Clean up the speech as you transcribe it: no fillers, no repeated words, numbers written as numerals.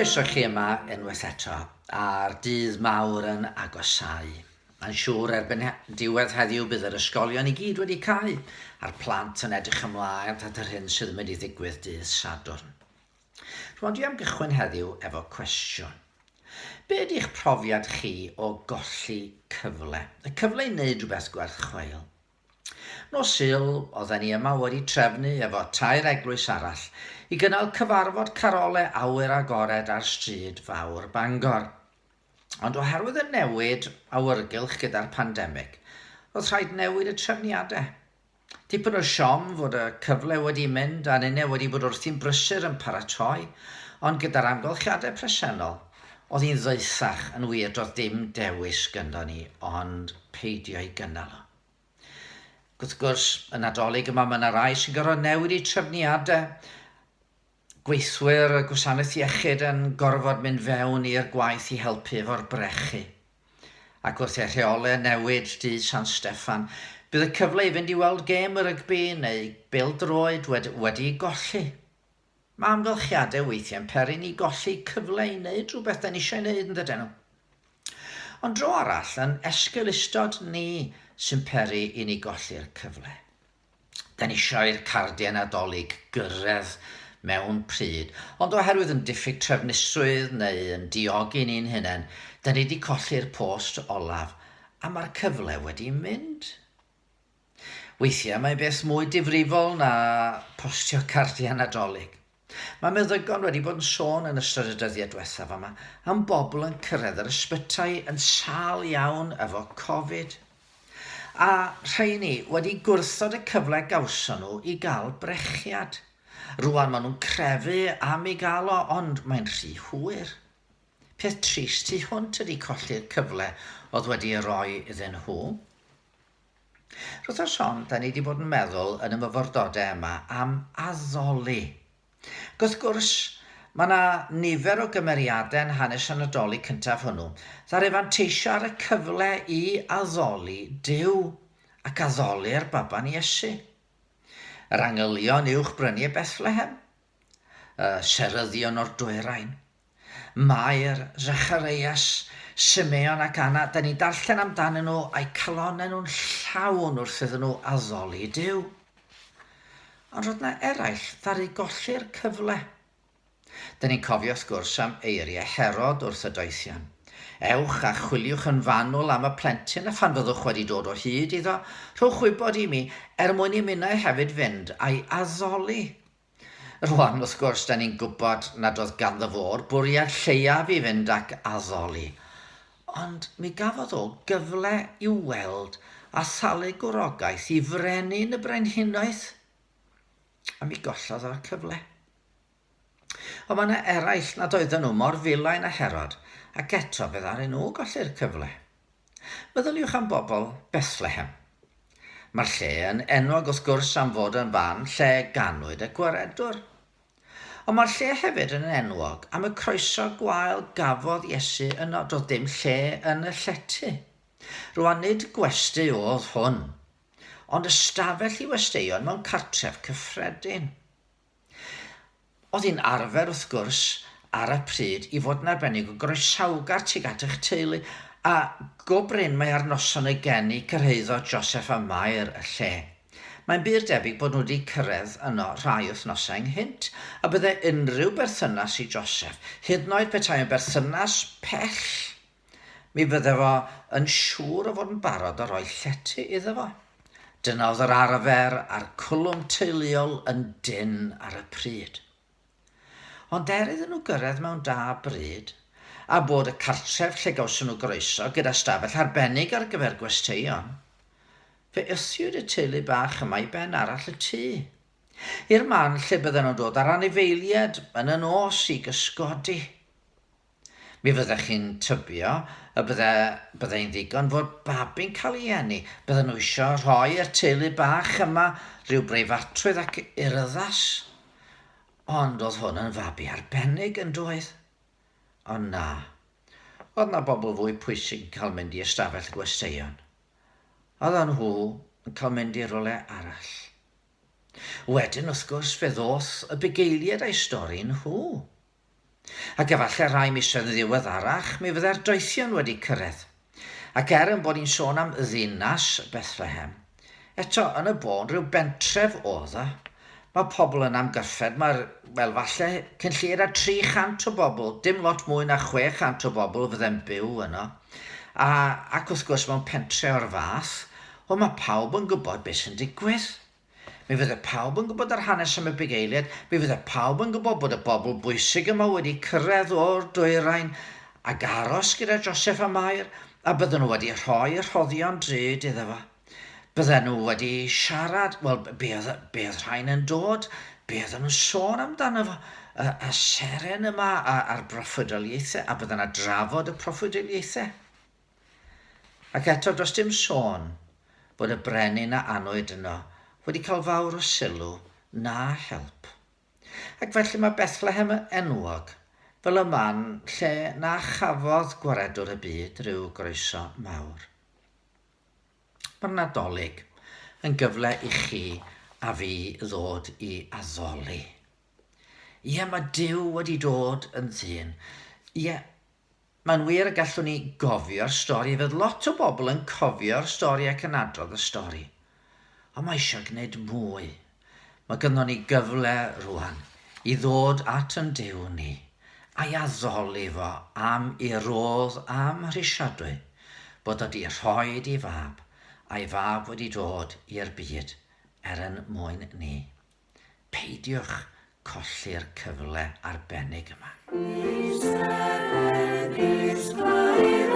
Croeso chi yma unwaith eto, a'r dydd mawr yn agosáu. Mae'n siŵr erbyn diwedd heddiw bydd yr ysgolion i gyd wedi cau, a'r plant yn edrych ymlaen at yr hyn sydd yn mynd i ddigwydd dydd Sadwrn. Rwan dwi am gychwyn heddiw efo cwestiwn. Be ydy'ch profiad chi o golli cyfle? Y cyfle i wneud rhywbeth gwerth chweil. Nos Sul, oedden ni yma wedi trefnu efo tair eglwys arall i gynnal cyfarfod carole awyr agored ar stryd fawr Bangor. Ond oherwydd y newid awyrgylch gyda'r pandemig, roedd rhaid newid y trefniadau. Tipyn o siom fod y cyfle wedi mynd a ninne wedi bod wrthi'n brysur yn paratoi, ond gyda'r amgylchiadau presennol, oedd hi'n ddoethach, yn wir doedd dim dewis gynddo ni ond peidio i gynnal o. Ac wrth gwrs, y Nadolig yma mae yna rai sy'n gorfod newid eu trefniadau. Gweithwyr y gwasanaeth iechyd yn gorfod mynd fewn i'r gwaith i helpu efo'r brechu. Ac wrth i'r rheolau newid dydd San Steffan, bydd y cyfle i fynd i weld gêm rygbi neu bêl-droed wedi, wedi ei golli. Mae amgylchiadau weithiau'n peri ni golli cyfle i wneud rhywbeth da ni eisiau ei wneud, yn dydyn nhw? Ond dro arall, yn esgeulustod ni sy'n peri i ni golli'r cyfle. Da ni eisiau i'r cardiau Nadolig gyrraedd mewn pryd, ond oherwydd yn diffyg trefnusrwydd neu yn diogi ni'n hunain, da ni wedi colli'r post olaf, a mae'r cyfle wedi mynd. Weithiau mae'n beth mwy difrifol na postio cardiau Nadolig. Mae meddygon wedi bod yn sôn yn ystod y dyddiau diwethaf yma am bobl yn cyrraedd yr ysbytai yn sâl iawn efo Covid. A rheini wedi gwrthod y cyfle gawson nhw i gael brechiad. Rwan maen nhw'n crefu am ei gael o, ond mae'n rhy hwyr. Peth trist tu hwnt ydi colli'r cyfle oedd wedi ei roi iddyn nhw. Rwythnos hon, da ni wedi bod yn meddwl yn y myfyrdodau yma am addoli. Ac wrth gwrs, mae yna nifer o gymeriadau yn hanes y Nadolig cyntaf hwnnw ddaru fanteisio ar y cyfle i addoli Duw ac addoli'r baban Iesu. Yr angylion uwch bryniau Bethlehem, y seryddion o'r dwyrain, Mair, Zachareias, Simeon ac Anna, da ni'n darllen amdanyn nhw a'u calonnau nhw'n llawn wrth iddyn nhw addoli Duw. Ond roedd yna eraill ddaru golli'r cyfle. Da ni'n cofio wrth gwrs am eiriau Herod wrth y doethion. Ewch a chwiliwch yn fanwl am y plentyn a phan fyddwch wedi dod o hyd iddo, rhowch wybod i mi er mwyn i minnau hefyd fynd a'i addoli. Rwan, wrth gwrs, da ni'n gwybod nad oedd ganddo fo'r bwriad lleiaf i fynd ac addoli. Ond mi gafodd o gyfle i'w weld a thalu gwrogaeth i frenin y brenhinoedd. A mi gollodd o'r cyfle. Ond mae yna eraill nad oedden nhw mor filain â Herod, ac eto fe ddaru nhw golli'r cyfle. Meddyliwch am bobl Bethlehem. Mae'r lle yn enwog wrth gwrs am fod yn fan lle ganwyd y Gwaredwr. Ond mae'r lle hefyd yn enwog am y croeso gwael gafodd Iesu yno, doedd dim lle yn y llety. Rwan nid gwesty oedd hwn, ond ystafell i westeion mewn cartref cyffredin. Oedd hi'n arfer, wrth gwrs, ar y pryd i fod yn arbennig o groesawgar tuag at eich teulu, a go brin mai ar noson y geni cyrhaeddodd Joseff a Mair y lle. Mae'n bur debyg bod nhw wedi cyrraedd yno rhai wythnosau ynghynt, a bydde unrhyw berthynas i Joseff, hyd yn oed petai yn berthynas pell, Mi fydde fo yn siŵr o fod yn barod o roi llety iddo fo. Dyna oedd yr arfer a'r cwlwm teuluol yn dynn ar y pryd. Ond er iddyn nhw gyrraedd mewn da bryd, a bod y cartref lle gawson nhw groeso gyda stafell arbennig ar gyfer gwesteion, fe wthiwyd y teulu bach yma i ben arall y tŷ. I'r man lle bydden nhw'n dod â'r anifeiliaid yn y nos i gysgodi. Mi fyddech chi'n tybio y bydde, bydde hi'n ddigon fod babi'n cael ei eni. Bydden nhw eisiau rhoi i'r teulu bach yma rhyw breifatrwydd ac urddas. Ond oedd hwn yn fabi arbennig yn doedd? Ond na. Oedd na bobl fwy pwysig yn cael mynd i ystafell y gwesteion. Oedden nhw yn cael mynd i rywle arall. Wedyn, wrth gwrs, fe ddoth y bugeiliaid a'u stori nhw. Ac efallai rhai misoedd yn ddiweddarach, mi fydde'r doethion wedi cyrraedd. Ac er yn bod ni'n sôn am ddinas Bethlehem, eto, yn y bôn, rhyw bentref oedd o. Mae pobl yn amgyffred, mae'r, wel, falle cyn lleied â 300 o bobl, dim lot mwy na 600 o bobl fydde'n byw yno. A, ac wrth gwrs, mewn pentre o'r fath, wel, mae pawb yn gwybod beth sy'n digwydd. Mi fydde pawb yn gwybod yr hanes am y bugeiliaid, mi fydde pawb yn gwybod bod y bobl bwysig yma wedi cyrraedd o'r dwyrain ac aros gyda Joseff a Mair, a bydden nhw wedi rhoi rhoddion drud iddo fo. Bydden nhw wedi siarad, wel, be oedd, be oedd rhain yn dod, be oedden nhw'n sôn amdano fo, y, y seren yma a, a'r broffwydoliaethau, a bydden nhw'n drafod y proffwydoliaethau. Ac eto, does dim sôn bod y brenin a anwyd yno wedi cael fawr o sylw na help. Ac felly mae Bethlehem yn enwog fel y man lle na chafodd Gwaredwr y byd ryw groeso mawr. Mae'r Nadolig yn gyfle i chi a fi ddod i addoli. Ie, mae Duw wedi dod yn ddyn. Ie, Mae'n wir y gallwn ni gofio'r stori, fydd lot o bobl yn cofio'r stori ac yn adrodd y stori. Ond mae eisiau gwneud mwy. Mae gynnon ni gyfle rwan i ddod at yn Duw ni, a'i addoli fo am ei rodd amhrisiadwy, bod o 'di rhoid ei fab, a'i fab wedi dod i'r byd er yn mwyn ni. Peidiwch colli'r cyfle arbennig yma. Eisteddfod Ddisglair.